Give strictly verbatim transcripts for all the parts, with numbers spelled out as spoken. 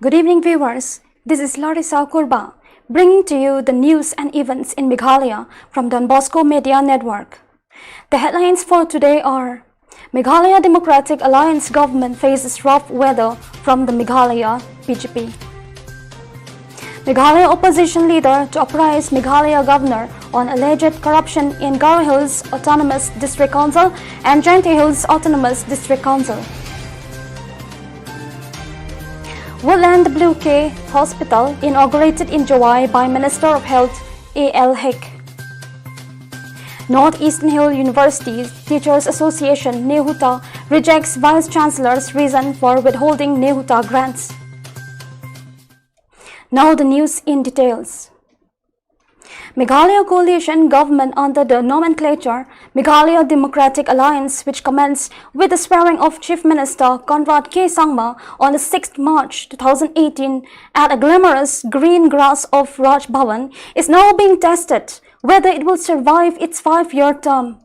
Good evening, viewers. This is Larissa Kurba, bringing to you the news and events in Meghalaya from Don Bosco Media Network. The headlines for today are: Meghalaya Democratic Alliance government faces rough weather from the Meghalaya B J P. Meghalaya opposition leader to apprise Meghalaya governor on alleged corruption in Garo Hills Autonomous District Council and Jaintia Hills Autonomous District Council. Woodland W K Hospital inaugurated in Jowai by Minister of Health A L Hek. North Eastern Hill University Teachers Association, NEHUTA, rejects Vice Chancellor's reason for withholding NEHUTA grants. Now the news in details. Meghalaya coalition government under the nomenclature Meghalaya Democratic Alliance, which commenced with the swearing of Chief Minister Conrad K Sangma on the sixth March two thousand eighteen at a glamorous green grass of Raj Bhavan, is now being tested whether it will survive its five-year term.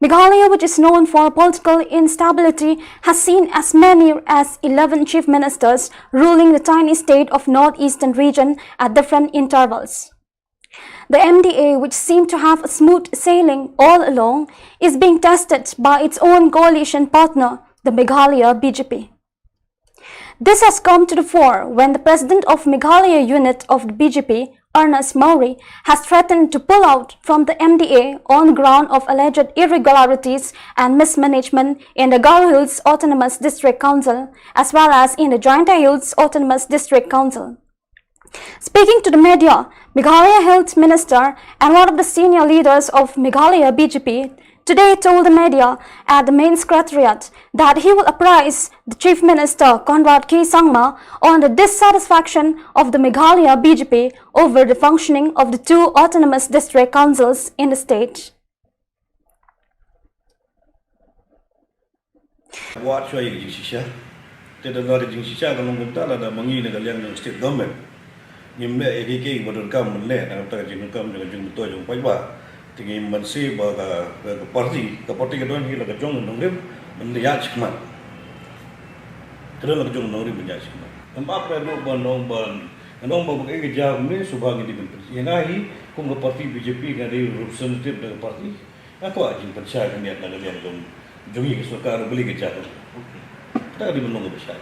Meghalaya, which is known for political instability, has seen as many as eleven chief ministers ruling the tiny state of northeastern region at different intervals. The M D A, which seemed to have a smooth sailing all along, is being tested by its own coalition partner, the Meghalaya B J P. This has come to the fore when the president of Meghalaya unit of the B J P, Ernest Mawrie, has threatened to pull out from the M D A on ground of alleged irregularities and mismanagement in the Garo Hills Autonomous District Council as well as in the Jaintia Hills Autonomous District Council. Speaking to the media, Meghalaya Health Minister and one of the senior leaders of Meghalaya B J P today told the media at the main secretariat that he will apprise the Chief Minister Conrad K Sangma on the dissatisfaction of the Meghalaya B J P over the functioning of the two autonomous district councils in the state. Wat shuwa ïa ka jingshisha. Te da la ka jingshisha ka long kumta, lada ma ngi na ka liang jong state government ngim leh ïa kiei kiei kiba donkam ban leh na ka bynta ka jingdonkam jong ka jingmyntoi jong u paidbah, te ngim banse ba ka, ka, ka party, ka party ka don hi la ka jong u nongrim ban ïaid shakhmat. Ka don la ka jong u nongrim ban ïaid shakhmat. Em ap ruh ban ong ban, ngan ong ba kaei ka jia kumne, shu ba ngi dei ban pyn-, ïa nga hi kum ka party B J P nga dei representative na ka party. Nga kwah jingpynshai khyndiat na ka liang jong, jong ngi ka sorkar, balei ka jia kumne. Kata ka dei ban long kaba shai.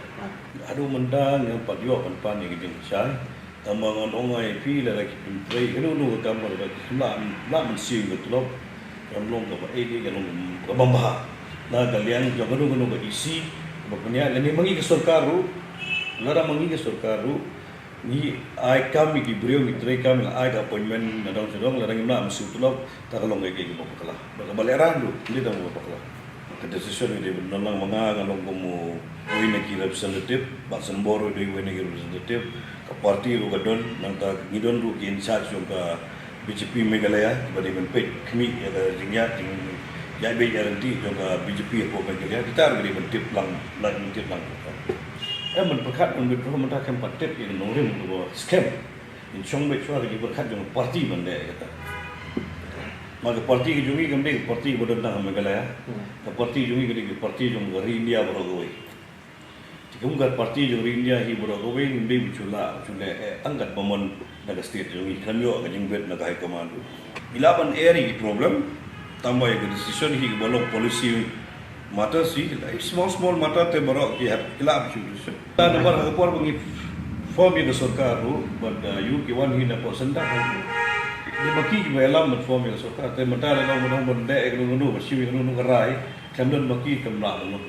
Haduh mynta ngim pat ïoh ban pan ïa ka jingpynshai. Tangba ngan ong ïa phi, lada ki pyntrei kano kano ka kam, lada kim lah, lah mynsiem ka tulop, kan long kaba, eh, kan long kaba bha na ka liang jong kano kano ka E C kaba pynïaid. Lane ma ngi ka sorkar ruh, lada ma ngi ka sorkar ruh, ngi ai kam ïa ki briew, ngi trei kam, ngi ai ka appointment nadong shadong, lada ngim lah mynsiem tulop, ta ka long kaei kaei kaba bakla. Bad kaba lehraiñ ruh, ym dei tang ba bakla. Ka decision ka dei ban don lang. Ma nga nga long kum uwei na ki representative, Bah Sanbor ruh dei uwei na ki representative, ka party ruh ka don, nangta ngi don ruh ki in charge jong ka B J P Meghalaya, kiba dei ban peit khmih ïa ka jingïaid, jingïaid beit ïaid ryntih jong ka B J P hapoh Meghalaya, kita ruh ki dei ban tip lang, lait ban tip lang. Em, ban pyrkhat ban withdraw mynta khlem pat tip ïa ka nongrim kaba skhem. Ngin shong beit shuwa ka jingpyrkhat jong ka party ban leh ïa kata. Ma ka party ka jong ngi kam dei ka party ba don tang ha Meghalaya. Ka party jong ngi ka dei ka party jong ka ri India baroh kawei. Te kum ka party jong ri India hi baroh kawei, ngim dei ban shu lah, shu leh, eh, tang katba mon na ka state jong ngi, khlem ïoh ka jingbit na ka high command ruh. Ngi lah ban eh ïa ki problem, tangba ïa ka decision hi kaba long policy matters hi, la small small matter te baroh ki hap, ki lah ban shu decision. Ta namar ha ka por ba ngi form ïa ka sorkar ruh, bad, uh, ïa ki wan hi na pok senda ha. Dei ma ki kiba ïalam ban form ïa ka sorkar, te mynta la long ban ong ban leh ïa kano kano, ban shim ïa kano kano ka rai, khlem don ma ki kam lah ban long.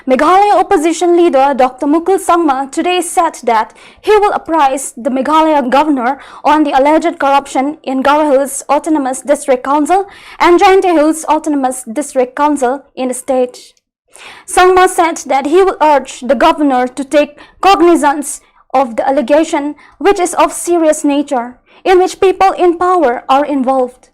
Meghalaya opposition leader Doctor Mukul Sangma today said that he will apprise the Meghalaya governor on the alleged corruption in Garo Hills Autonomous District Council and Jaintia Hills Autonomous District Council in the state. Sangma said that he will urge the governor to take cognizance of the allegation, which is of serious nature, in which people in power are involved.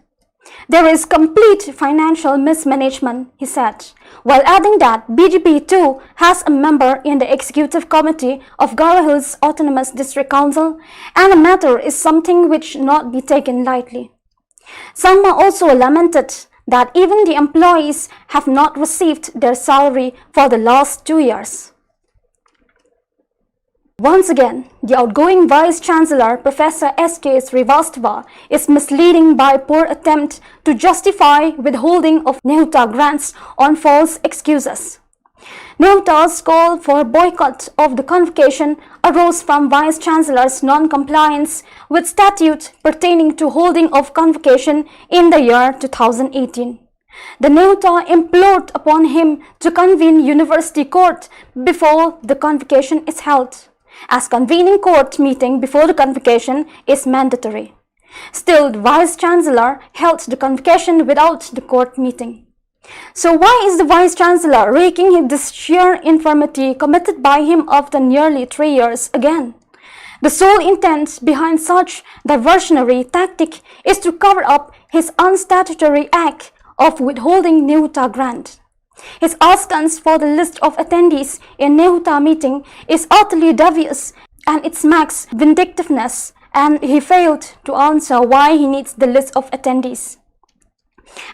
There is complete financial mismanagement, he said, while adding that B J P too has a member in the executive committee of Garo Hills Autonomous District Council, and the matter is something which not be taken lightly. Sangma also lamented that even the employees have not received their salary for the last two years. Once again, the outgoing Vice Chancellor, Professor S K Srivastava, is misleading by poor attempt to justify withholding of NEHUTA grants on false excuses. NEHUTA's call for boycott of the convocation arose from Vice Chancellor's non-compliance with statute pertaining to holding of convocation in the year two thousand eighteen. The NEHUTA implored upon him to convene university court before the convocation is held, as convening court meeting before the convocation is mandatory. Still, the Vice Chancellor held the convocation without the court meeting. So why is the Vice Chancellor raking this sheer infirmity committed by him after nearly three years again? The sole intent behind such diversionary tactic is to cover up his unstatutory act of withholding NEHUTA grant. His askance for the list of attendees in NEHUTA meeting is utterly dubious and it smacks vindictiveness, and he failed to answer why he needs the list of attendees.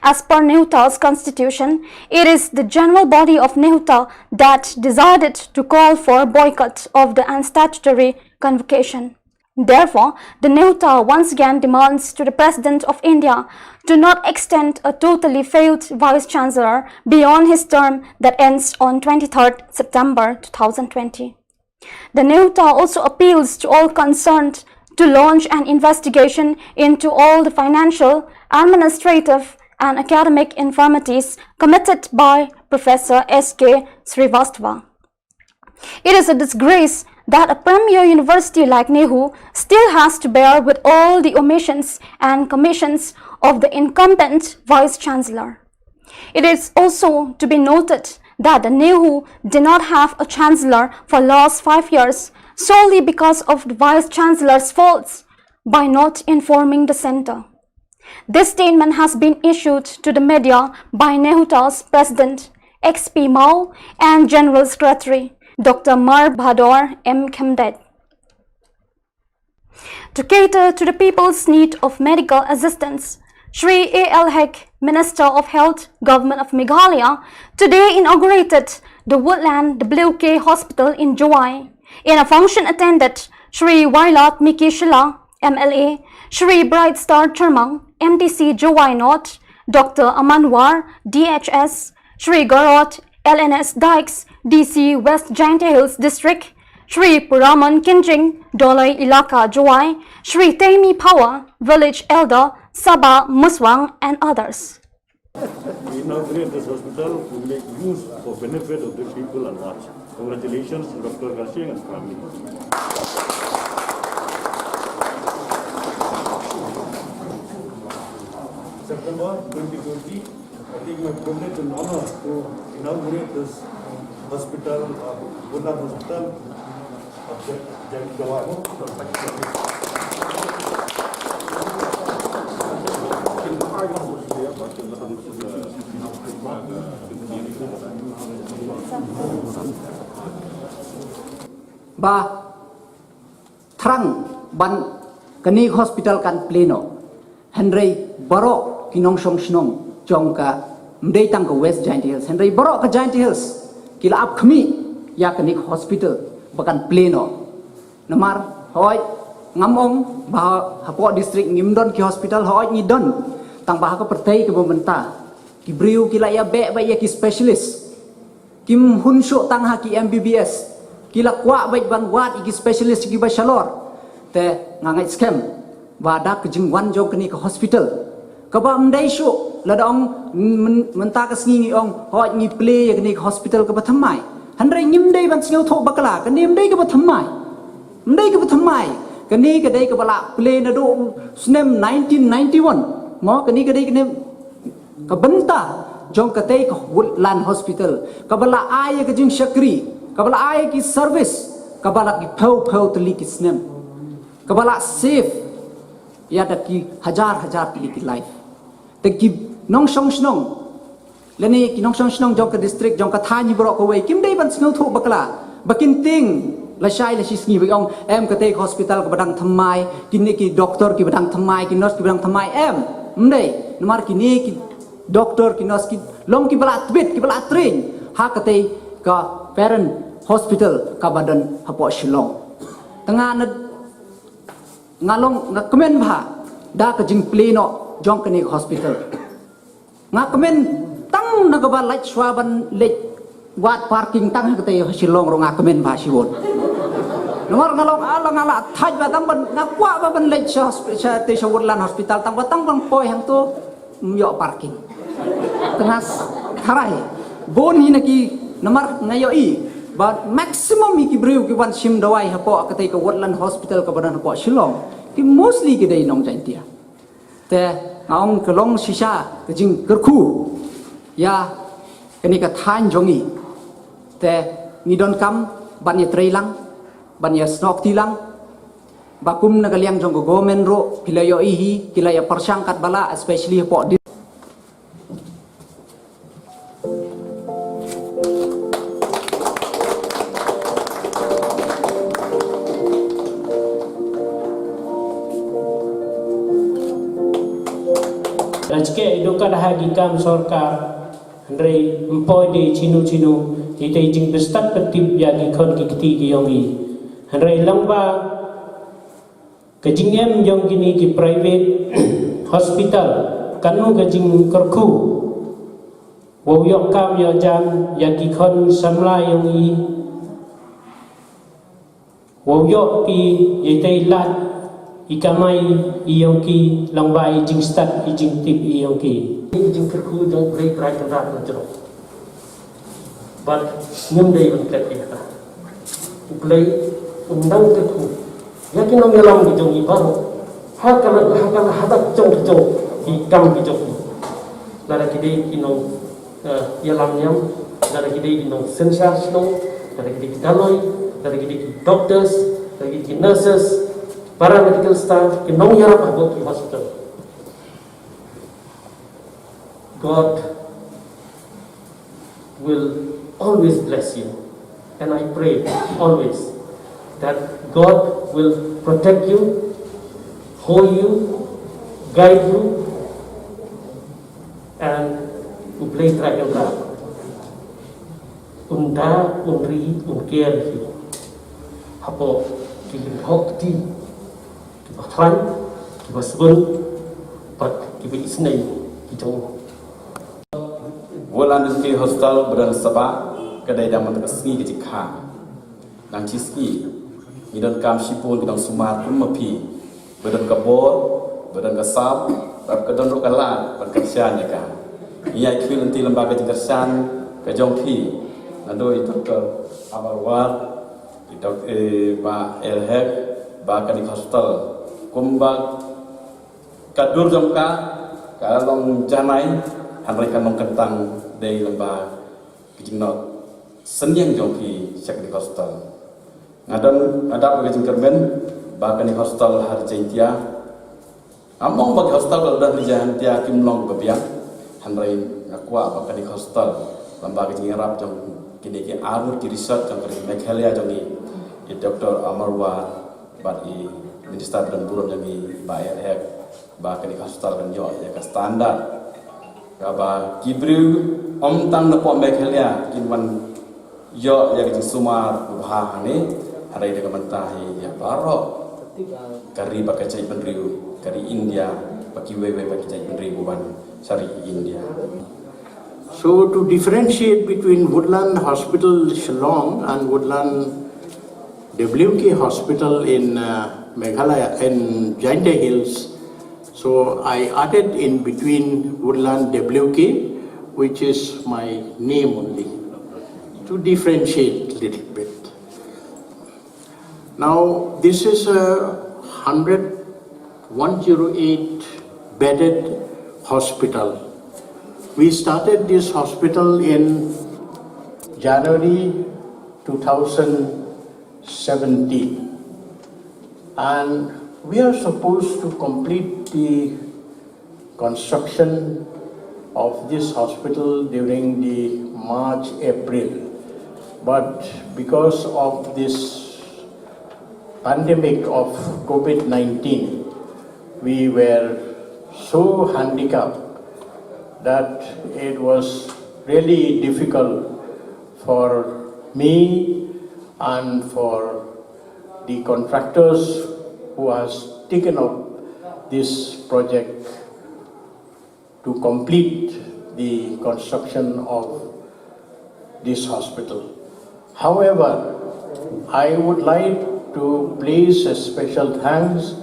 As per NEHUTA's constitution, it is the general body of NEHUTA that decided to call for boycott of the unstatutory convocation. Therefore, the NEHUTA once again demands to the President of India to not extend a totally failed Vice Chancellor beyond his term that ends on twenty-third September two thousand twenty. The NEHUTA also appeals to all concerned to launch an investigation into all the financial, administrative, and academic infirmities committed by Professor S K Srivastava. It is a disgrace that a premier university like NEHU still has to bear with all the omissions and commissions of the incumbent Vice Chancellor. It is also to be noted that the NEHU did not have a chancellor for last five years solely because of the vice chancellor's faults by not informing the centre. This statement has been issued to the media by NEHUTA's president, X P Mao, and General Secretary, Doctor Marbhador M Khemdet. To cater to the people's need of medical assistance, Shri A L Hek, Minister of Health, Government of Meghalaya, today inaugurated the Woodland W K Hospital in Jowai. In a function attended, Shri Wailadmiki Shylla, M L A, Shri Brightstar Tshirmang, M D C Jowai North, Doctor Aman War, D H S, Shri Gaurav L N S Dykes, D C West Jaintia Hills District, Shri Puramon Kynjing, Doloi Elaka Jowai, Shri Temi Phawa, Village Elder, Saba Muswang, and others. We inaugurate this hospital to make use for benefit of the people at large. Congratulations to Doctor Kharshiing and family. September twenty twenty, I take my privilege and honor to inaugurate this hospital, uh, Woodland Hospital of Jan-, Jan-, Jowai. Ba thrang ban kane ka hospital kan plie noh. Hynrei baroh ki nongshong shnong jong ka, ym dei tang ka West Jaintia Hills, hynrei baroh ka Jaintia Hills ki la ap khmih ïa kane ka hospital ba kan plie noh. Namar hooid ngam ong ba hapoh district ngim don ki hospital, hooid ngi don, tang ba ha ka pyrthei kaba mynta ki briew ki la ïa beh bha ïa ki specialist. Kim hun shuh tang ha ki M B B S. Ki la kwah beit ban wad ïa ki specialist kiba shalor. Te nga ngeit skhem ba da ka jingwan jong kane ka hospital, kaba ym dei shuh lada ong myn-, mynta ka sngi ngi ong hooid ngi plie ïa kane ka hospital kaba thymmai. Hynrei ngim dei ban sngewthuh bakla, kane ym dei kaba thymmai. Ym dei kaba thymmai. Kane ka dei kaba la plie naduh snem nineteen ninety-one. Mo, kane ka dei kane ka bynta jong katei ka Woodland Hospital, kaba la ai ïa ka jingshakri, kaba la ai ïa ki service, kaba la ki phew phew tylli ki snem, kaba la save ïa da ki hajar hajar tylli ki life. Te ki nongshong shnong lane ki nongshong shnong jong ka district, jong ka thaiñ baroh kawei, kim dei ban sngewthuh bakla ba kin tieng lashai lashisngi ba ong em katei ka hospital kaba dang thymmai, kine ki doktor kiba dang thymmai, ki nurse kiba dang thymmai, em. Ym dei, namar kine ki doktor, ki nurse ki long kiba la tbit, kiba la train ha katei ka parent hospital kaba don hapoh Shillong. Tang nga na, nga long, nga kmen bha da ka jingplie noh jong kane ka hospital. Nga kmen tang na kaba leit shuwa ban leit wad parking tang ha katei ha Shillong ruh nga kmen bha shibun. Namar nga long, ala nga la thait ba tang ban, nga kwah ba ban leit sha hospi-, sha te sha Woodland Hospital tang ba tang ban poi hangto, ym ïoh parking. Tang nga s-, tharai bun hi na ki, namar nga ïohi ba maximum hi ki briew ki wan shim dawai hapoh katei ka Woodland Hospital kaba don hapoh Shillong, ki mostly ki dei nong Jaintia. Te nga ong ka long shisha ka jingkyrkhu ïa kane ka thaiñ jong ngi. Te ngi donkam ban ïatrei lang, ban ïasnoh kti lang, ba kum na ka liang jong ka government ruh ki la ïohi hi, ki la ïapyrshang katba lah, especially hapoh di- Lashkar i duh ka da ha ki kam sorkar, hynrei ym poi de chino chino, ite i jingbistad pyntip ïa ki khon ki kti ki yong i. Hynrei lang ba ka jingem jong kine ki private hospital, kano ka jingkyrkhu, wow ïoh kam ïoh jam ïa ki khon samla yong i, wow ïoh ki ïa ite i lad i kamai i yong ki, lang ba i jingstad i jingtip i yong ki. I jingkyrkhu jong U Blei Trai Kynrad na jrong. Bad ngim dei ban klet ïa kata. U Blei un nang kyrkhu ïa ki nongïalam ki jong i baroh. Ha ka la, ha ka la hadat jong ki jong ki kam ki jong i. Lada ki dei ki nong, eh, ïalam niam, lada ki dei ki nongsynshar shnong, lada ki dei ki daloi, lada ki dei ki doctors, lada ki dei ki nurses, paramedical staff, ki nongïarap ha ki hospital. God will always bless you. And I pray always that God will protect you, hold you, guide you, and U Blei Trai Kynrad un da, un ri, un ker hi hapoh ki lyngkhuh kti kiba khlaiñ, kiba sbun, bad kiba isynei ki jong u. Woodland Hospital ba don ha Sabah ka dei da man ka sngi ka jingkha. Nang shi sngi ngi donkam shibun ki nongsumar kum ma phi, ba don ka bor, ba don ka sap, bad ka don ruh ka lad ban kyrshan ïa ka. Ngi ïai khmih lynti lyngba ka jingkyrshan ka jong phi, naduh i Doctor Amarwar, i Dok-, eh, Bah Elhek, ba kane ka hospital kumba ka dur jong ka ka long janai, hynrei kan long kyntang dei lyngba ka jingnoh synñiang jong phi sha kane ka hospital. Nga don, nga dap ka jingkyrmen ba kane ka hospital ha ri Jaintia, ngam ong ba ka hospital ka la don ha ri Jaintia kim long kaba biang, hynrei nga kwah ba kane ka hospital, lyngba ka jingïarap jong kine ki arngut ki research jong ka ri Meghalaya jong ngi, i Doctor Amarwar bad i Minister ba don burom jong ngi, Bah Elhek, ba kane ka hospital kan ïoh ïa ka standard kaba ki briew ym tang napoh Meghalaya kin wan ïoh ïa ka jingsumar ba bha hangne, hynrei da ka mynta hi ïa baroh ka ri bad ka jaitbynriew ka ri India bad kiwei wei bad ki jaitbynriew ba wan sha ri India. So to differentiate between Woodland Hospital Shillong and Woodland W K Hospital in, uh, Meghalaya, in Jaintia Hills. So I added in between Woodland W K, which is my name only, to differentiate a little bit. Now, this is a hundred, one zero eight bedded hospital. We started this hospital in January two thousand seventeen. And we are supposed to complete the construction of this hospital during the March, April. But because of this pandemic of COVID nineteen, we were so handicapped that it was really difficult for me and for the contractors who has taken up this project to complete the construction of this hospital. However, I would like to place a special thanks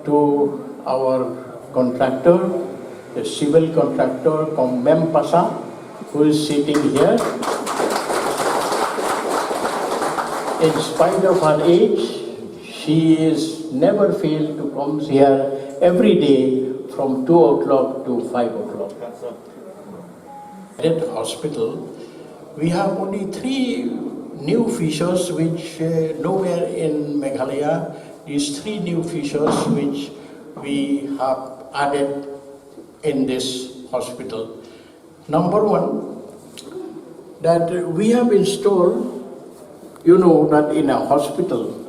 to our contractor, the civil contractor, Kom Mem Pasa, who is sitting here. In spite of her age, she is never failed to come here every day from two o'clock to five o'clock. At hospital, we have only three new features which uh, nowhere in Meghalaya. These three new features which we have added in this hospital. Number one, that we have installed, you know, that in a hospital,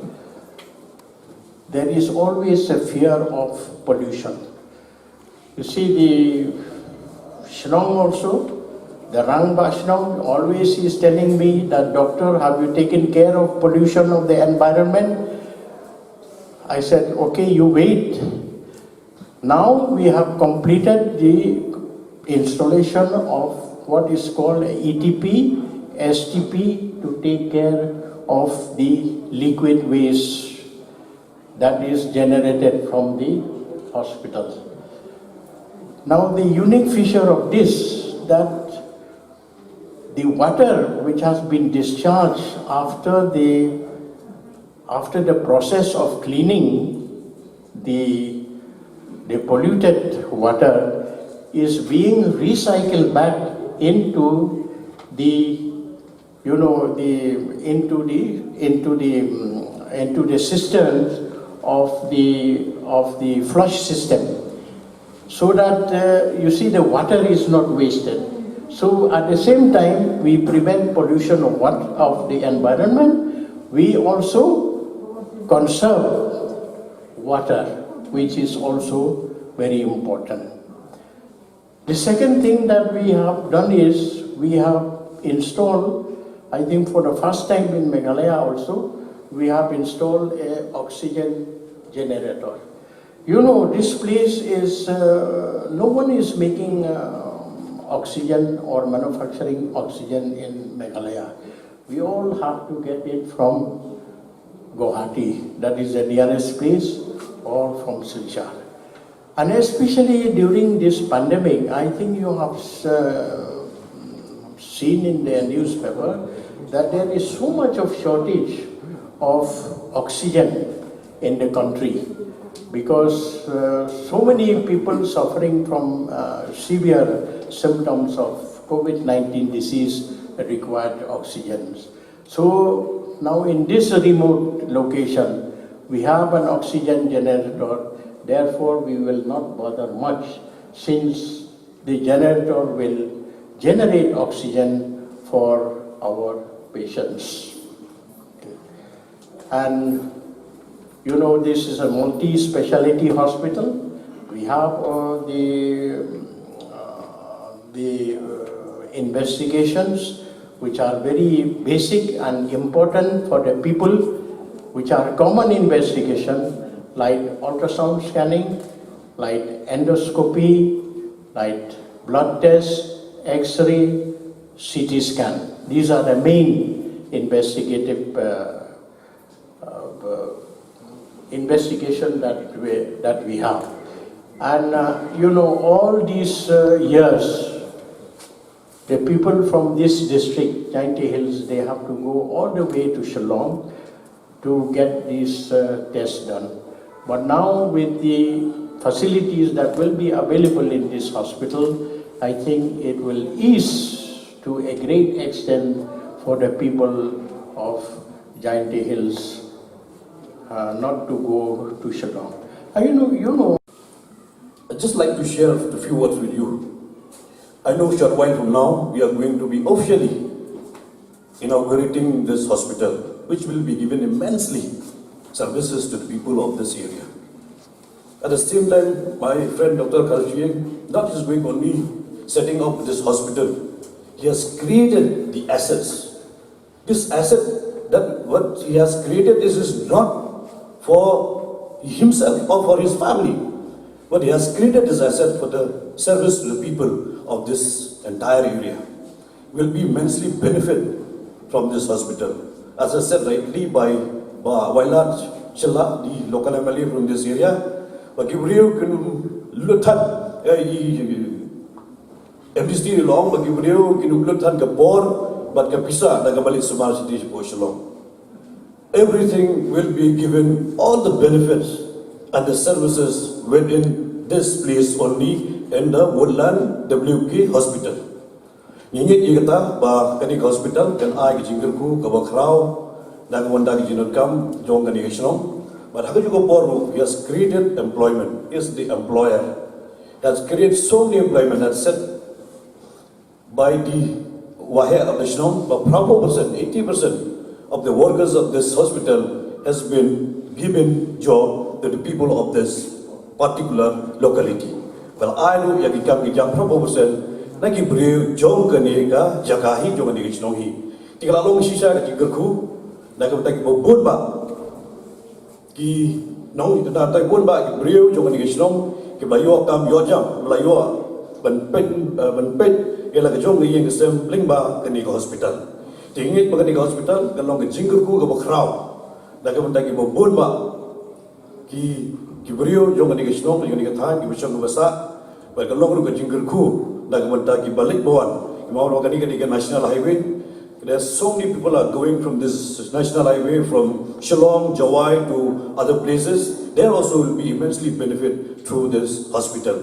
there is always a fear of pollution. You see, the Shnong also, the Rangbah Shnong always is telling me that, "Doctor, have you taken care of pollution of the environment?" I said, "Okay, you wait." Now we have completed the installation of what is called E T P, S T P to take care of the liquid waste that is generated from the hospital. Now the unique feature of this, that the water which has been discharged after the after the process of cleaning, the the polluted water is being recycled back into the, you know, the into the into the mm, into the cisterns of the of the flush system, so that uh, you see, the water is not wasted. So at the same time, we prevent pollution of what of the environment. We also conserve water, which is also very important. The second thing that we have done is we have installed, I think for the first time in Meghalaya also, we have installed a oxygen generator. You know, this place is, uh, no one is making uh, oxygen or manufacturing oxygen in Meghalaya. We all have to get it from Guwahati, that is the nearest place, or from Silchar. And especially during this pandemic, I think you have uh, seen in the newspaper that there is so much of shortage of oxygen in the country, because uh, so many people suffering from uh, severe symptoms of COVID nineteen disease required oxygen. So now in this remote location, we have an oxygen generator, therefore we will not bother much, since the generator will generate oxygen for our patients. And you know, this is a multi-speciality hospital. We have uh, the uh, the uh, investigations which are very basic and important for the people, which are common investigation, like ultrasound scanning, like endoscopy, like blood test, X-ray, C T scan. These are the main investigative uh, uh, investigation that we, that we have. And uh, you know, all these uh, years, the people from this district, Jaintia Hills, they have to go all the way to Shillong to get these uh, tests done. But now, with the facilities that will be available in this hospital, I think it will ease to a great extent for the people of Jaintia Hills uh, not to go to Shillong. Uh, you know, you know. I'd just like to share a few words with you. I know, short while from now, we are going to be officially inaugurating this hospital, which will be given immensely services to the people of this area. At the same time, my friend Doctor Kharshie, not just going only setting up this hospital, he has created the assets. This asset that what he has created, this is not for himself or for his family, but he has created this asset for the service to the people of this entire area. Will be immensely benefit from this hospital. As I said rightly by Bah Wailadmiki Shylla, the local M L A from this area, ba ki briew kin lut than, eh, i M D C long, ba ki briew kin lut than ka bor bad ka pisa na ka ba leit sumar shatei shapoh Shillong. Everything will be given, all the benefits and the services within this place only, in the Woodland W K Hospital. Ngi ngeit ïa kata ba kane ka hospital kan ai ka jingkyrkhu kaba khraw na ka bynta ka jingdonkam jong kane ka shnong. Bad ha kajuh ka por ruh, he has created employment, is the employer. He has created so many employment, that said by the Waheh of the shnong, ba phra phew percent, eighty percent of the workers of this hospital has been given job to the people of this particular locality. Ba la ai ruh ïa ki kam ki jam phra phew percent na ki briew jong kane ka jaka hi, jong kane ka shnong hi. Te ka la long shisha ka jingkyrkhu na ka bynta kiba bun bah ki nong, na ka bynta bun bah ki briew jong kane ka shnong kiba ïoh kam ïoh jam, ba la ïoh ban peit, eh, ban peit ïa la ka jong ka ïing ka sem lyngba kane ka hospital. Te ngi ngeit ba kane ka hospital kan long ka jingkyrkhu kaba khraw na ka bynta kiba bun bah ki, ki briew jong kane ka shnong, jong kane ka thaiñ, kiba shong kiba sah. Bad kan long ruh ka jingkyrkhu na ka bynta kiba leit ba wan. Namar ba kane ka dei ka national highway. There are so many people are going from this national highway from Shillong, Jowai to other places. They also will be immensely benefit through this hospital.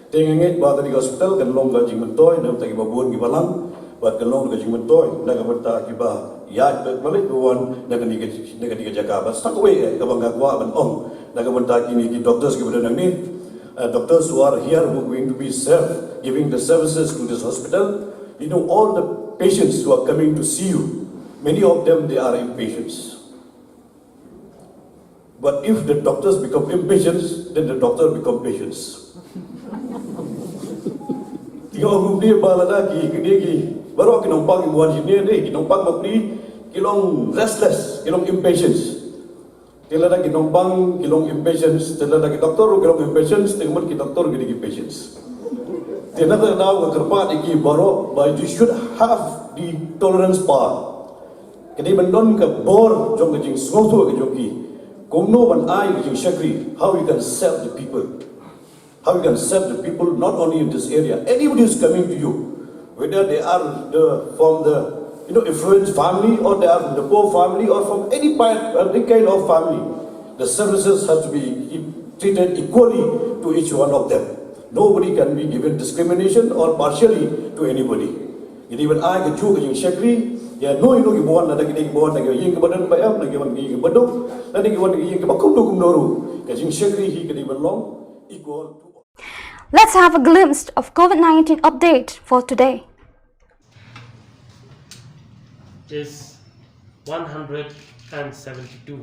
Te nga ngeit ba kane ka hospital kan long ka jingmyntoi na ka bynta kiba bun kiba lang, bad kan long ka jingmyntoi na ka bynta kiba ïaid bad ba leit ba wan na kane ka, na kane ka jaka. Bad sa kawei eh kaba nga kwah ban ong na ka bynta kine ki doctors kiba don hangne, uh, doctors who are here who are going to be serve, giving the services to this hospital. You know, all the patients who are coming to see you, many of them, they are impatients. But if the doctors become impatient, then the doctor become patience. Te nga ong kumne ba lada ki, ki, ki, baroh ki nongpang ki wan shane, ki nongpang bapli ki long restless, ki long impatience. Te lada ki nongpang ki long impatience, te lada ki doctor ki long impatience, te ka mut ki doctor ki dei ki patience. Te na kata ka daw nga kyrpad ïa ki baroh ba you should have the tolerance power. Ka dei ban don ka bor jong ka jingsngewthuh ka jong ki. Kumno ban ai ka jingshakri, how you can serve the people. How you can serve the people not only in this area. Anybody who's coming to you, whether they are the, from the, you know, affluent family, or they are from the poor family, or from any part, any kind of family, the services have to be treated equally to each one of them. Nobody can be given discrimination or partially to anybody. Ngi dei ban ai kajuh ka jingshakri ïa kino kino kiba wan, lada ki dei kiba wan na ka ïing kaba don ba em, na ki wan na ka ïing kaba duk, lada ki wan na ka ïing kaba kumno kumno ruh. Ka jingshakri hi ka dei ban long equal to all. Let's have a glimpse of COVID nineteen update for today. Is one hundred and seventy-two.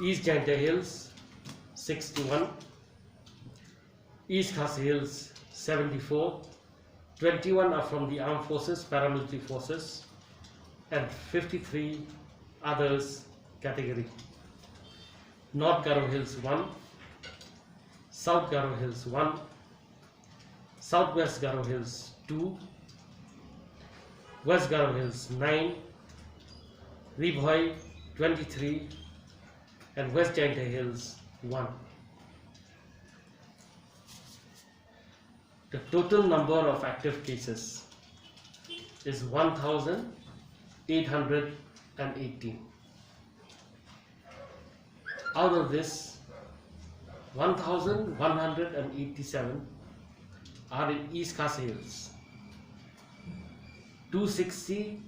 East Jaintia Hills, sixty-one. East Khasi Hills, seventy-four. Twenty-one are from the armed forces, paramilitary forces, and fifty-three others category. North Garo Hills, one. South Garo Hills, one. Southwest Garo Hills, two. West Garo Hills, nine. Ri Bhoi, twenty-three. And West Jaintia Hills, one. The total number of active cases is one thousand eight hundred and eighteen. Out of this, one thousand one hundred and eighty-seven are in East Khasi Hills. Two sixty,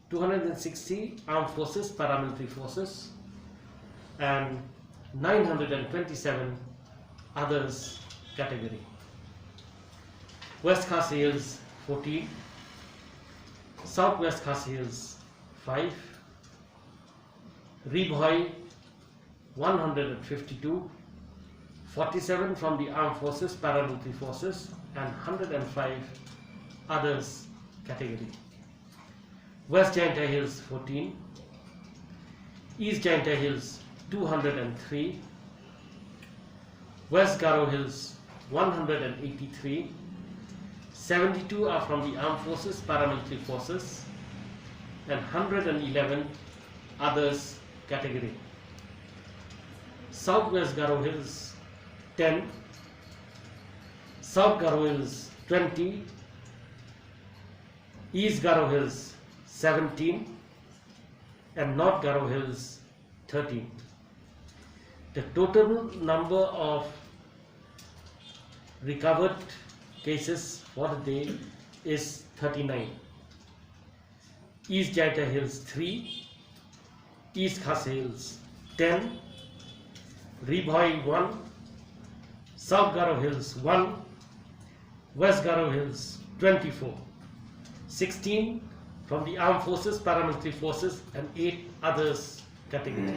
two hundred and sixty armed forces, paramilitary forces, and nine hundred and twenty-seven others category. West Khasi Hills, fourteen. Southwest Khasi Hills, five. Ri Bhoi, one hundred and fifty-two, forty-seven from the armed forces, paramilitary forces, and hundred and five others category. West Jaintia Hills, fourteen. East Jaintia Hills, two hundred three, West Garo Hills one hundred eighty-three, seventy-two are from the armed forces, paramilitary forces, and one hundred eleven others category. South West Garo Hills ten, South Garo Hills twenty, East Garo Hills seventeen, and North Garo Hills thirteen. The total number of recovered cases for the day is thirty-nine. East Jaintia Hills three, East Khasi Hills ten, Ri Bhoi one, South Garo Hills one, West Garo Hills twenty-four, sixteen from the armed forces, paramilitary forces, and eight others category.